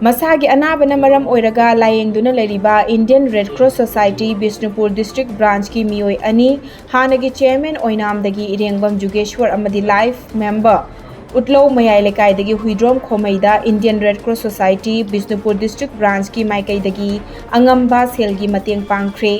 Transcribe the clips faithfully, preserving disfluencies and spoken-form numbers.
ꯃꯁꯥꯒꯤ ꯑꯅꯥꯕꯅ ꯃꯔꯝ ꯑꯣꯏꯔꯒ ꯂꯥꯌꯦꯡꯗꯨꯅ ꯂꯩꯔꯤꯕ Indian Red Cross Society Bishnupur district branchꯀꯤ ꯃꯤꯑꯣꯏ ꯑꯅꯤ, ꯍꯥꯟꯅꯒꯤ chairman ꯑꯣꯏꯅꯥꯝꯗꯒꯤ ꯏꯔꯦꯡꯕꯝ ꯖꯨꯒꯦꯁ꯭ꯋꯔ ꯑꯃꯗꯤ life member ꯎꯠꯂꯧ ꯃꯌꯥꯏ ꯂꯩꯀꯥꯏꯗꯒꯤ Huidrom ꯈꯣꯃꯩꯗ Indian Red Cross Society Bishnupur district branchꯀꯤ ꯃꯥꯏꯀꯩꯗꯒꯤ ꯑꯉꯝꯕ ꯁꯦꯜꯒꯤ ꯃꯇꯦꯡ ꯄꯥꯡꯈ꯭ꯔꯦ꯫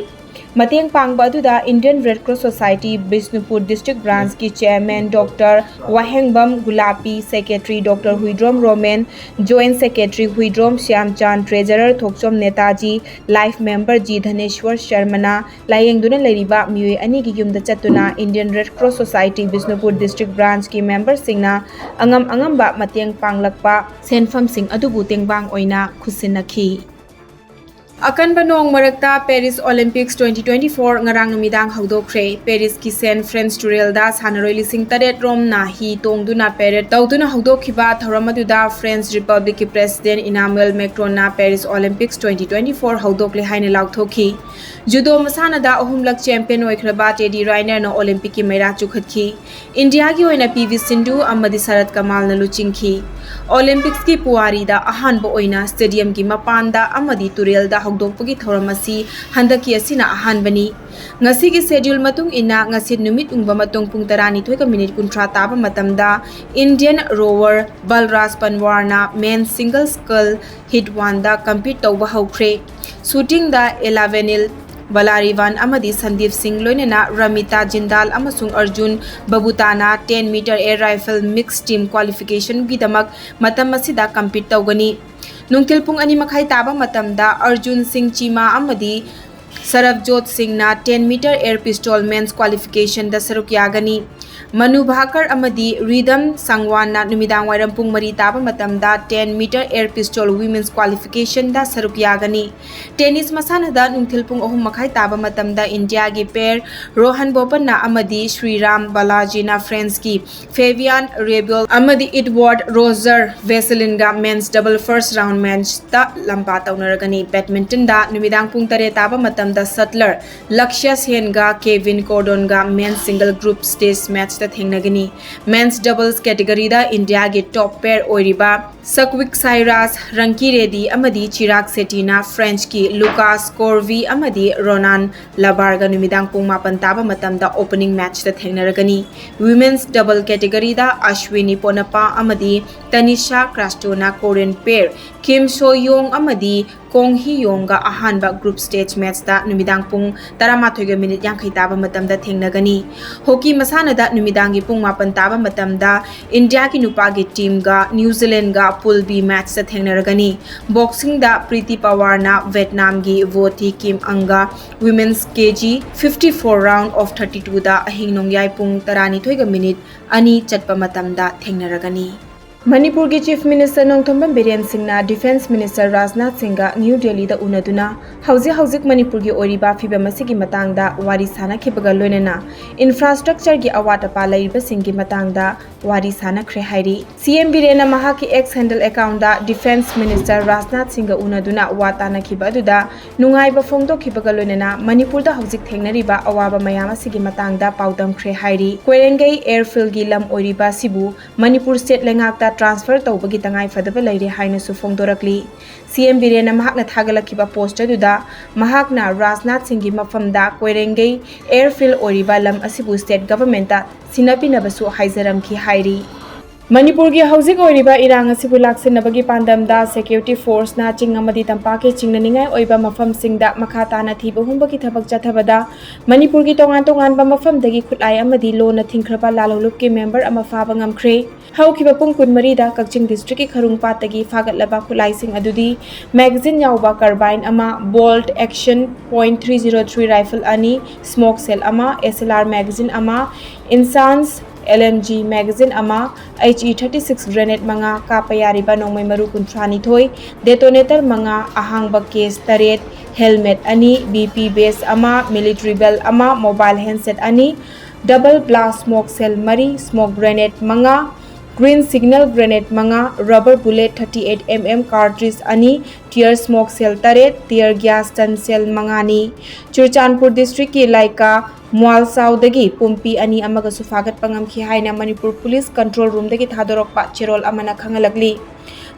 ꯃꯇꯦꯡ ꯄꯥꯡꯕ ꯑꯗꯨꯗ Indian Red Cross Society Bishnupur district branchꯀꯤ chairman Doctor Wahengbam Gulapi, secretary Doctor Huidrom Romen, joint secretary Huidrom Shyamchand, treasurer Thokchom Netaji, life member G Dhaneshwar ꯁꯔꯃꯅ ꯂꯥꯌꯦꯡꯗꯨꯅ ꯂꯩꯔꯤꯕ ꯃꯤꯑꯣꯏ ꯑꯅꯤꯒꯤ ꯌꯨꯝꯗ ꯆꯠꯇꯨꯅ Indian Red Cross Society Bishnupur district branchꯀꯤ memberꯁꯤꯡꯅ ꯑꯉꯝ ꯑꯉꯝꯕ ꯃꯇꯦꯡ ꯄꯥꯡꯂꯛꯄ ꯁꯦꯟꯐꯝꯁꯤꯡ ꯑꯗꯨꯕꯨ ꯇꯦꯡꯕꯥꯡ ꯑꯣꯏꯅ ꯈꯨꯠꯁꯤꯟꯅꯈꯤ꯫ ꯑꯀꯟꯕ ꯅꯣꯡ ꯃꯔꯛꯇ Paris Olympics twenty twenty-four ꯉꯔꯥꯡ ꯅꯨꯃꯤꯗꯥꯡ ꯍꯧꯗꯣꯛꯈ꯭ꯔꯦ꯫ Parisꯀꯤ Seine France ꯇꯨꯔꯦꯜꯗ ꯁꯥꯟꯅꯔꯣꯏ ꯂꯤꯁꯤꯡ ꯇꯔꯦꯠ ꯔꯣꯝꯅ ꯍꯤ ꯇꯣꯡꯗꯨꯅ parade ꯇꯧꯗꯨꯅ ꯍꯧꯗꯣꯛꯈꯤꯕ ꯊꯧꯔꯝ ꯑꯗꯨꯗ French Republicꯀꯤ President Emmanuel Macronꯅ Paris Olympics twenty twenty-four ꯍꯧꯗꯣꯛꯂꯦ ꯍꯥꯏꯅ ꯂꯥꯎꯊꯣꯛꯈꯤ꯫ Judo ꯃꯁꯥꯟꯅꯗ ꯑꯍꯨꯝꯂꯛ champion ꯑꯣꯏꯈ꯭ꯔꯕ Teddy Rinerꯅ Olympicꯀꯤ ꯃꯩꯔꯥ ꯆꯨꯈꯠꯈꯤ꯫ ꯏꯟꯗꯤꯌꯥꯒꯤ ꯑꯣꯏꯅ ꯄꯤ ꯚꯤ ꯁꯤꯟꯙꯨ ꯑꯃꯗꯤ ꯁꯔꯠ ꯀꯃꯥꯜꯅ ꯂꯨꯆꯤꯡꯈꯤ꯫ Olympicsꯀꯤ ꯄꯨꯋꯥꯔꯤꯗ ꯑꯍꯥꯟꯕ ꯑꯣꯏꯅ stadiumꯒꯤ ꯃꯄꯥꯟꯗ ꯑꯃꯗꯤ ꯇꯨꯔꯦꯜꯗ ꯍꯧꯗꯣꯛꯄꯒꯤ ꯊꯧꯔꯝ ꯑꯁꯤ ꯍꯟꯗꯛꯀꯤ ꯑꯁꯤꯅ ꯑꯍꯥꯟꯕꯅꯤ꯫ ꯉꯁꯤꯒꯤ schedule ꯃꯇꯨꯡ ꯏꯟꯅ ꯉꯁꯤ ꯅꯨꯃꯤꯠ ꯎꯪꯕ ꯃꯇꯨꯡ ꯄꯨꯡ ꯇꯔꯥꯅꯤꯊꯣꯏꯒ minute ꯀꯨꯟꯊ꯭ꯔꯥ ꯇꯥꯕ ꯃꯇꯝꯗ Indian rower ꯕꯜꯔꯥꯖ ꯄꯟꯋꯥꯔꯅ men's single scull heat oneꯗ compete ꯇꯧꯕ ꯍꯧꯈ꯭ꯔꯦ꯫ Shootingꯗ ꯑꯦꯂꯥꯚꯦꯅꯤꯜ ꯕꯂꯥꯔꯤꯚꯥꯟ ꯑꯃꯗꯤ ꯁꯟꯗꯤꯞ ꯁꯤꯡ ꯂꯣꯏꯅꯅ ꯔꯃꯤꯇꯥ ꯖꯤꯟꯗꯥꯜ ꯑꯃꯁꯨꯡ Arjun ꯕꯕꯨꯇꯥꯅ ten meter air rifle mixed team qualificationꯒꯤꯗꯃꯛ ꯃꯇꯝ ꯑꯁꯤꯗ compete ꯇꯧꯒꯅꯤ꯫ ꯅꯨꯡꯊꯤꯜ ꯄꯨꯡ ꯑꯅꯤ ꯃꯈꯥꯏ ꯇꯥꯕ ꯃꯇꯝꯗ ꯑꯔꯖꯨꯟ ꯁꯤꯡ ꯆꯤꯃꯥ ꯑꯃꯗꯤ ꯁꯔꯕꯖꯣꯠ ꯁꯤꯡꯅ ten meter air pistol men's qualificationꯗ ꯁꯔꯨꯛ ꯌꯥꯒꯅꯤ꯫ ꯃꯅꯨ ꯚꯥꯀꯔ ꯑꯃꯗꯤ ꯔꯤꯗꯝ ꯁꯪꯋꯥꯟꯅ ꯅꯨꯃꯤꯗꯥꯡ ꯋꯥꯏꯔꯝ ꯄꯨꯡ ꯃꯔꯤ ꯇꯥꯕ ꯃꯇꯝꯗ ten meter air pistol women's qualificationꯗ ꯁꯔꯨꯛ ꯌꯥꯒꯅꯤ꯫ Tennis ꯃꯁꯥꯟꯅꯗ ꯅꯨꯡꯊꯤꯜ ꯄꯨꯡ ꯑꯍꯨꯝ ꯃꯈꯥꯏ ꯇꯥꯕ ꯃꯇꯝꯗ ꯏꯟꯗꯤꯌꯥꯒꯤ pair ꯔꯣꯍꯟ ꯕꯣꯄꯟꯅ ꯑꯃꯗꯤ ꯁ꯭ꯔꯤꯔꯥꯝ ꯕꯥꯂꯥꯖꯤꯅ Franceꯀꯤ Fabian Rebol ꯑꯃꯗꯤ Edouard Roger Vesselinꯒ men's double first round matchꯇ ꯂꯝꯕꯥ ꯇꯧꯅꯔꯒꯅꯤ꯫ Badmintonꯗ ꯅꯨꯃꯤꯗꯥꯡ ꯄꯨꯡ ꯇꯔꯦꯠ ꯇꯥꯕ ꯃꯇꯝꯗ shuttler ꯂꯛꯁ꯭ꯌ ꯁꯦꯟꯒ ꯀꯦꯚꯤꯟ ꯀꯣꯔꯗꯣꯟꯒ men's single group stage match ꯃꯦꯠꯆꯇ ꯊꯦꯡꯅꯒꯅꯤ꯫ ꯃꯦꯟꯁ ꯗꯕꯜꯁ ꯀꯦꯇꯦꯒꯣꯔꯤꯗ ꯏꯟꯗꯤꯌꯥꯒꯤ ꯇꯣꯞ ꯄꯦꯌꯔ ꯑꯣꯏꯔꯤꯕ ꯁꯛꯋꯤꯛ ꯁꯥꯏꯔꯥꯖ ꯔꯪꯀꯤ ꯔꯦꯗꯤ ꯑꯃꯗꯤ ꯆꯤꯔꯥꯛ ꯁꯦꯇꯤꯅ ꯐ꯭ꯔꯦꯟꯁꯀꯤ ꯂꯨꯀꯥꯁ ꯀꯣꯔꯚꯤ ꯑꯃꯗꯤ ꯔꯣꯅꯥꯟ ꯂꯕꯥꯔꯒ ꯅꯨꯃꯤꯗꯥꯡ ꯄꯨꯡ ꯃꯥꯄꯟ ꯇꯥꯕ ꯃꯇꯝꯗ ꯑꯣꯄꯅꯤꯡ ꯃꯦꯠꯆꯇ ꯊꯦꯡꯅꯔꯒꯅꯤ꯫ ꯋꯤꯃꯦꯟꯁ ꯗꯕꯜ ꯀꯦꯇꯦꯒꯣꯔꯤꯗ ꯑꯁ꯭ꯋꯤꯅꯤ ꯄꯣꯅꯞꯄꯥ ꯑꯃꯗꯤ ꯇꯅꯤꯁꯥ ꯀ꯭ꯔꯥꯁꯇꯣꯅ ꯀꯣꯔꯤꯌꯟ ꯄꯦꯌꯔ ꯀꯤꯝ ꯁꯣ ꯌꯣꯡ ꯑꯃꯗꯤ ꯀꯣꯡ ꯍꯤ ꯌꯣꯡꯒ ꯑꯍꯥꯟꯕ ꯒ꯭ꯔꯨꯞ ꯁ꯭ꯇꯦꯖ ꯃꯦꯠꯆꯇ ꯅꯨꯃꯤꯗꯥꯡ ꯄꯨꯡ ꯇꯔꯥꯃꯥꯊꯣꯏꯒ ꯃꯤꯅꯤꯠ ꯌꯥꯡꯈꯩ ꯇꯥꯕ ꯃꯇꯝꯗ ꯊꯦꯡꯅꯒꯅꯤ꯫ ꯍꯣꯀꯤ ꯃꯁꯥꯟꯅꯗ ꯅꯨꯃꯤꯗꯥꯡꯒꯤ ꯄꯨꯡ ꯃꯥꯄꯟ ꯇꯥꯕ ꯃꯇꯝꯗ ꯏꯟꯗꯤꯌꯥꯒꯤ ꯅꯨꯄꯥꯒꯤ ꯇꯤꯝꯒ ꯅ꯭ꯌꯨ ꯖꯤꯂꯦꯟꯒ ꯄꯨꯜ ꯕꯤ ꯃꯦꯠꯆꯇ ꯊꯦꯡꯅꯔꯒꯅꯤ꯫ ꯕꯣꯛꯁꯤꯡꯗ ꯄ꯭ꯔꯤꯇꯤ ꯄꯋꯥꯔꯅ ꯚꯦꯠꯅꯥꯝꯒꯤ ꯚꯣ ꯊꯤ ꯀꯤꯝ ꯑꯪꯒ women's K G fifty four round of thirty ꯇꯨꯗ ꯑꯍꯤꯡ ꯅꯣꯡꯌꯥꯏ ꯄꯨꯡ ꯇꯔꯥꯅꯤꯊꯣꯏꯒ ꯃꯤꯅꯤꯠ ꯑꯅꯤ ꯆꯠꯄ ꯃꯇꯝꯗ ꯊꯦꯡꯅꯔꯒꯅꯤ꯫ ꯃꯅꯤꯄꯨꯔꯒꯤ ꯆꯤꯐ ꯃꯤꯅꯤꯁꯇꯔ ꯅꯣꯡꯊꯣꯝꯕꯝ ꯕꯤꯔꯦꯟ ꯁꯤꯡꯅ ꯗꯤꯐꯦꯟꯁ ꯃꯤꯅꯤꯁꯇꯔ ꯔꯥꯖꯅꯥꯊ ꯁꯤꯡꯒ ꯅ꯭ꯌꯨ ꯗꯦꯜꯂꯤꯗ ꯎꯅꯗꯨꯅ ꯍꯧꯖꯤꯛ ꯍꯧꯖꯤꯛ ꯃꯅꯤꯄꯨꯔꯒꯤ ꯑꯣꯏꯔꯤꯕ ꯐꯤꯕꯝ ꯑꯁꯤꯒꯤ ꯃꯇꯥꯡꯗ ꯋꯥꯔꯤ ꯁꯥꯅꯈꯤꯕꯒ ꯂꯣꯏꯅꯅ ꯏꯟꯐ꯭ꯔꯥꯁ꯭ꯇ꯭ꯔꯛꯆꯔꯒꯤ ꯑꯋꯥꯠ ꯑꯄꯥ ꯂꯩꯔꯤꯕꯁꯤꯡꯒꯤ ꯃꯇꯥꯡꯗ ꯋꯥꯔꯤ ꯁꯥꯅꯈ꯭ꯔꯦ ꯍꯥꯏꯔꯤ꯫ ꯁꯤ ꯑꯦꯝ ꯕꯤꯔꯦꯟꯅ ꯃꯍꯥꯛꯀꯤ ꯑꯦꯛꯁ ꯍꯦꯟꯗꯜ ꯑꯦꯀꯥꯎꯟꯗ ꯗꯤꯐꯦꯟꯁ ꯃꯤꯅꯤꯁꯇꯔ ꯔꯥꯖꯅꯥꯊ ꯁꯤꯡꯒ ꯎꯅꯗꯨꯅ ꯋꯥ ꯇꯥꯅꯈꯤꯕ ꯑꯗꯨꯗ ꯅꯨꯡꯉꯥꯏꯕ ꯐꯣꯡꯗꯣꯛꯈꯤꯕꯒ ꯂꯣꯏꯅꯅ ꯃꯅꯤꯄꯨꯔꯗ ꯍꯧꯖꯤꯛ ꯊꯦꯡꯅꯔꯤꯕ ꯑꯋꯥꯕ ꯃꯌꯥꯝ ꯑꯁꯤꯒꯤ ꯃꯇꯥꯡꯗ ꯄꯥꯎꯗꯝꯈ꯭ꯔꯦ ꯍꯥꯏꯔꯤ꯫ ꯀꯣꯏꯔꯦꯡꯒꯩ ꯑꯦꯌꯔꯐꯤꯜꯒꯤ ꯂꯝ ꯑꯣꯏꯔꯤꯕ ꯑꯁꯤꯕꯨ ꯃꯅꯤꯄꯨꯔ ꯁ꯭ꯇꯦꯠ ꯂꯩꯉꯥꯛꯇ ꯇ꯭ꯔꯥꯟꯁꯐꯔ ꯇꯧꯕꯒꯤ ꯇꯉꯥꯏꯐꯗꯕ ꯂꯩꯔꯦ ꯍꯥꯏꯅꯁꯨ ꯐꯣꯡꯗꯣꯔꯛꯂꯤ꯫ ꯁꯤ ꯑꯦꯝ ꯕꯤꯔꯦꯟꯅ ꯃꯍꯥꯛꯅ ꯊꯥꯒꯠꯂꯛꯈꯤꯕ ꯄꯣꯁ꯭ꯠ ꯑꯗꯨꯗ ꯃꯍꯥꯛꯅ ꯔꯥꯖꯅꯥꯊ ꯁꯤꯡꯒꯤ ꯃꯐꯝꯗ ꯀꯣꯏꯔꯦꯡꯒꯩ ꯑꯦꯌꯔꯐꯤꯜ ꯑꯣꯏꯔꯤꯕ ꯂꯝ ꯑꯁꯤꯕꯨ ꯁ꯭ꯇꯦꯠ ꯒꯚꯔꯟꯃꯦꯟꯠꯇ ꯁꯤꯟꯅꯕꯤꯅꯕꯁꯨ ꯍꯥꯏꯖꯔꯝꯈꯤ ꯍꯥꯏꯔꯤ꯫ ꯃꯅꯤꯄꯨꯔꯒꯤ ꯍꯧꯖꯤꯛ ꯑꯣꯏꯔꯤꯕ ꯏꯔꯥꯡ ꯑꯁꯤꯕꯨ ꯂꯥꯛꯁꯤꯟꯅꯕꯒꯤ ꯄꯥꯟꯗꯝꯗ ꯁꯦꯀ꯭ꯌꯨꯔꯤꯇꯤ ꯐꯣꯔꯁꯅ ꯆꯤꯡ ꯑꯃꯗꯤ ꯇꯝꯄꯥꯛꯀꯤ ꯆꯤꯡꯅꯅꯤꯡꯉꯥꯏ ꯑꯣꯏꯕ ꯃꯐꯝꯁꯤꯡꯗ ꯃꯈꯥ ꯇꯥꯅ ꯊꯤꯕ ꯍꯨꯝꯕꯒꯤ ꯊꯕꯛ ꯆꯠꯊꯕꯗ ꯃꯅꯤꯄꯨꯔꯒꯤ ꯇꯣꯉꯥꯟ ꯇꯣꯉꯥꯟꯕ ꯃꯐꯝꯗꯒꯤ ꯈꯨꯠꯂꯥꯏ ꯑꯃꯗꯤ ꯂꯣꯟꯅ ꯊꯤꯡꯈ꯭ꯔꯕ ꯂꯥꯜꯍꯧꯂꯨꯞꯀꯤ ꯃꯦꯝꯕꯔ ꯑꯃ ꯐꯥꯕ ꯉꯝꯈ꯭ꯔꯦ꯫ ꯍꯧꯈꯤꯕ ꯄꯨꯡ ꯀꯨꯟꯃꯔꯤꯗ ꯀꯛꯆꯤꯡ ꯗꯤꯁꯇ꯭ꯔꯤꯛꯀꯤ ꯈꯔꯨꯡꯄꯥꯠꯇꯒꯤ ꯐꯥꯒꯠꯂꯕ ꯈꯨꯠꯂꯥꯏꯁꯤꯡ ꯑꯗꯨꯗꯤ ꯃꯦꯒꯥꯖꯤꯟ ꯌꯥꯎꯕ carbine ꯑꯃ, bolt action point three zero three rifle ꯑꯅꯤ, smoke shell ꯑꯃ, S L R magazine ꯑꯃ, INSAS L M G magazine ꯑꯃ, H E thirty six grenade ꯃꯉꯥ, ꯀꯥꯞꯄ ꯌꯥꯔꯤꯕ ꯅꯣꯡꯃꯩ ꯃꯔꯨ ꯀꯨꯟꯊ꯭ꯔꯥꯅꯤꯊꯣꯏ, detonator ꯃꯉꯥ, ꯑꯍꯥꯡꯕ case ꯇꯔꯦꯠ, helmet ꯑꯅꯤ, B P vest ꯑꯃ, military belt ꯑꯃ, mobile handset ꯑꯅꯤ, double blast smoke shell ꯃꯔꯤ, smoke grenade ꯃꯉꯥ, Green signal grenade ꯃꯉꯥ, rubber bullet thirty eight M M cartridge ꯑꯅꯤ, tear smoke shell ꯇꯔꯦꯠ, tear gas stun shell ꯃꯉꯥꯅꯤ꯫ ꯆꯨꯔꯆꯥꯟꯄꯨꯔ districtꯀꯤ ꯂꯥꯏꯀꯥ ꯃ꯭ꯋꯥꯜꯁꯥꯎꯗꯒꯤ ꯄꯨꯝꯄꯤ ꯑꯅꯤ ꯑꯃꯒꯁꯨ ꯐꯥꯒꯠꯄ ꯉꯝꯈꯤ ꯍꯥꯏꯅ ꯃꯅꯤꯄꯨꯔ police control roomꯗꯒꯤ ꯊꯥꯗꯣꯔꯛꯄ ꯆꯦꯔꯣꯜ ꯑꯃꯅ ꯈꯪꯍꯜꯂꯛꯂꯤ꯫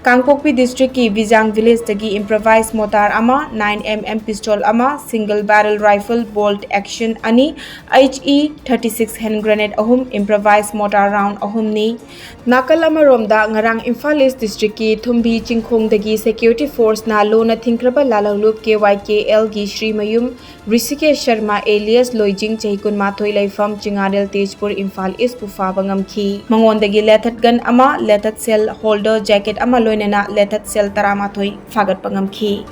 ꯀꯥꯡꯄꯣꯛꯄꯤ districtꯀꯤ ꯕꯤꯖꯥꯡ villageꯇꯒꯤ improvised mortar ꯑꯃ, nine M M pistol ꯑꯃ, single barrel rifle bolt action ꯑꯅꯤ, H E thirty six hand grenade ꯑꯍꯨꯝ, improvised mortar round ꯑꯍꯨꯝꯅꯤ꯫ ꯅꯥꯀꯜ ꯑꯃꯔꯣꯝꯗ, ꯉꯔꯥꯡ ꯏꯝꯐꯥꯜ East districtꯀꯤ ꯊꯨꯝꯕꯤ ꯆꯤꯡꯈꯣꯡꯗꯒꯤ security forceꯅ ꯂꯣꯟꯅ ꯊꯤꯡꯈ꯭ꯔꯕ ꯂꯥꯜꯍꯧꯂꯨꯞ K Y K Lꯒꯤ ꯁ꯭ꯔꯤꯃꯌꯨꯝ Rishikesh Sharma alias ꯂꯣꯏꯖꯤꯡ, ꯆꯍꯤ ꯀꯨꯟꯃꯥꯊꯣꯏ, ꯂꯩꯐꯝ ꯆꯤꯉꯥꯔꯦꯜ, ꯇꯦꯖꯄꯨꯔ, ꯏꯝꯐꯥꯜ Eastꯄꯨ ꯐꯥꯕ ꯉꯝꯈꯤ꯫ ꯃꯉꯣꯟꯗꯒꯤ lethal gun ꯑꯃ, lethal shell holder jacket ꯑꯃ ꯂꯣꯏꯅꯅ lethal shell ꯇꯔꯥꯃꯥꯊꯣꯏ ꯐꯥꯒꯠꯄ ꯉꯝꯈꯤ꯫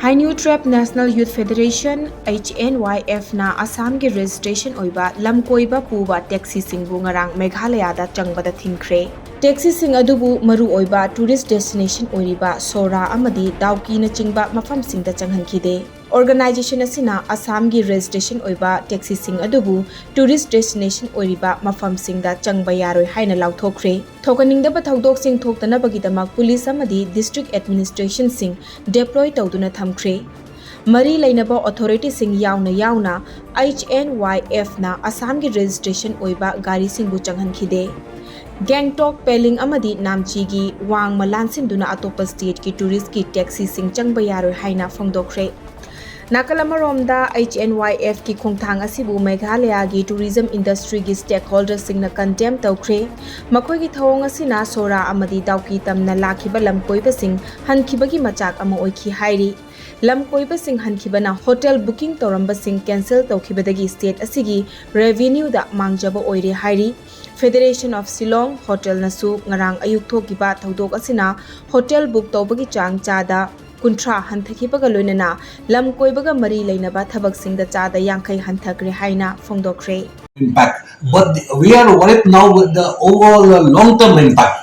Hynewtrep National Youth Federation, H N Y Fꯅ ꯑꯁꯥꯝꯒꯤ registration ꯑꯣꯏꯕ ꯂꯝꯀꯣꯏꯕ ꯄꯨꯕ taxiꯁꯤꯡꯕꯨ ꯉꯔꯥꯡ ꯃꯦꯘꯥꯂꯌꯥꯗ ꯆꯪꯕꯗ ꯊꯤꯡꯈ꯭ꯔꯦ꯫ Taxiꯁꯤꯡ ꯑꯗꯨꯕꯨ ꯃꯔꯨꯑꯣꯏꯕ tourist destination ꯑꯣꯏꯔꯤꯕ ꯁꯣꯔꯥ ꯑꯃꯗꯤ ꯗꯥꯎꯀꯤꯅꯆꯤꯡꯕ ꯃꯐꯝꯁꯤꯡꯗ ꯆꯪꯍꯟꯈꯤꯗꯦ꯫ Organisation ꯑꯁꯤꯅ ꯑꯁꯥꯝꯒꯤ registration ꯑꯣꯏꯕ taxiꯁꯤꯡ ꯑꯗꯨꯕꯨ tourist destination ꯑꯣꯏꯔꯤꯕ ꯃꯐꯝꯁꯤꯡꯗ ꯆꯪꯕ ꯌꯥꯔꯣꯏ ꯍꯥꯏꯅ ꯂꯥꯎꯊꯣꯛꯈ꯭ꯔꯦ꯫ ꯊꯣꯛꯍꯟꯅꯤꯡꯗꯕ ꯊꯧꯗꯣꯛꯁꯤꯡ ꯊꯣꯛꯇꯅꯕꯒꯤꯗꯃꯛ police ꯑꯃꯗꯤ district administrationꯁꯤꯡ deploy ꯇꯧꯗꯨꯅ ꯊꯝꯈ꯭ꯔꯦ꯫ ꯃꯔꯤ ꯂꯩꯅꯕ authorityꯁꯤꯡ ꯌꯥꯎꯅ ꯌꯥꯎꯅ H N Y Fꯅ ꯑꯁꯥꯝꯒꯤ registration ꯑꯣꯏꯕ ꯒꯥꯔꯤꯁꯤꯡꯕꯨ ꯆꯪꯍꯟꯈꯤꯗꯦ꯫ ꯒꯦꯡꯇꯣꯛ, ꯄꯦꯂꯤꯡ ꯑꯃꯗꯤ ꯅꯥꯝꯆꯤꯒꯤ ꯋꯥꯡꯃ ꯂꯥꯟꯁꯤꯟꯗꯨꯅ ꯑꯇꯣꯞꯄ stateꯀꯤ touristꯀꯤ taxiꯁꯤꯡ ꯆꯪꯕ ꯌꯥꯔꯣꯏ ꯍꯥꯏꯅ ꯐꯣꯡꯗꯣꯛꯈ꯭ꯔꯦ꯫ ꯅꯥꯀꯜ ꯑꯃꯔꯣꯝꯗ, H N Y Fꯀꯤ ꯈꯣꯡꯊꯥꯡ ꯑꯁꯤꯕꯨ ꯃꯦꯘꯥꯂꯌꯥꯒꯤ tourism industryꯒꯤ stakeholderꯁꯤꯡꯅ condemn ꯇꯧꯈ꯭ꯔꯦ꯫ ꯃꯈꯣꯏꯒꯤ ꯊꯧꯑꯣꯡ ꯑꯁꯤꯅ ꯁꯣꯔꯥ ꯑꯃꯗꯤ ꯗꯥꯎꯀꯤ ꯇꯝꯅ ꯂꯥꯛꯈꯤꯕ ꯂꯝꯀꯣꯏꯕꯁꯤꯡ ꯍꯟꯈꯤꯕꯒꯤ ꯃꯆꯥꯛ ꯑꯃ ꯑꯣꯏꯈꯤ ꯍꯥꯏꯔꯤ꯫ ꯂꯝꯀꯣꯏꯕꯁꯤꯡ ꯍꯟꯈꯤꯕꯅ hotel booking ꯇꯧꯔꯝꯕꯁꯤꯡ cancel ꯇꯧꯈꯤꯕꯗꯒꯤ state ꯑꯁꯤꯒꯤ revenueꯗ ꯃꯥꯡꯖꯕ ꯑꯣꯏꯔꯦ ꯍꯥꯏꯔꯤ꯫ Federation of Shillong Hotelꯅꯁꯨ ꯉꯔꯥꯡ ꯑꯌꯨꯛ ꯊꯣꯛꯈꯤꯕ ꯊꯧꯗꯣꯛ ꯑꯁꯤꯅ hotel book ꯇꯧꯕꯒꯤ ꯆꯥꯡ ꯆꯥꯗ ꯀꯨꯟꯊ꯭ꯔꯥ ꯍꯟꯊꯈꯤꯕꯒ ꯂꯣꯏꯅꯅ ꯂꯝ ꯀꯣꯏꯕꯒ ꯃꯔꯤ ꯂꯩꯅꯕ ꯊꯕꯛꯁꯤꯡꯗ ꯆꯥꯗ ꯌꯥꯡꯈꯩ ꯍꯟꯊꯈ꯭ꯔꯦ ꯍꯥꯏꯅ ꯐꯣꯡꯗꯣꯛꯈ꯭ꯔꯦ꯫ Impact. But the, we are worried now with the overall uh, long-term impact,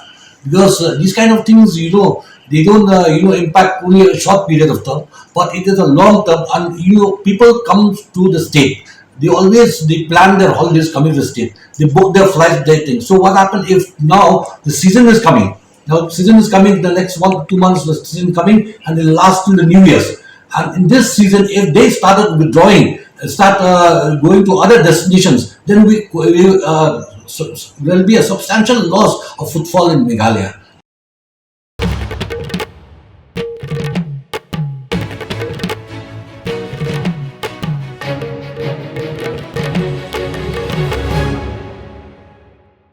because uh, these kind of things, you know, they don't, uh, you know, impact only a short period of time, but it is a long term, and you know, people come to the state They always, they plan their holidays coming to the state. They book their flights, they think. So what happened if now the season is coming? Now season is coming, the next one, two months the season coming, and it lasts till the New Year's. And in this season, if they started withdrawing and start uh, going to other destinations, then we, we uh, so, so there'll be a substantial loss of footfall in Meghalaya.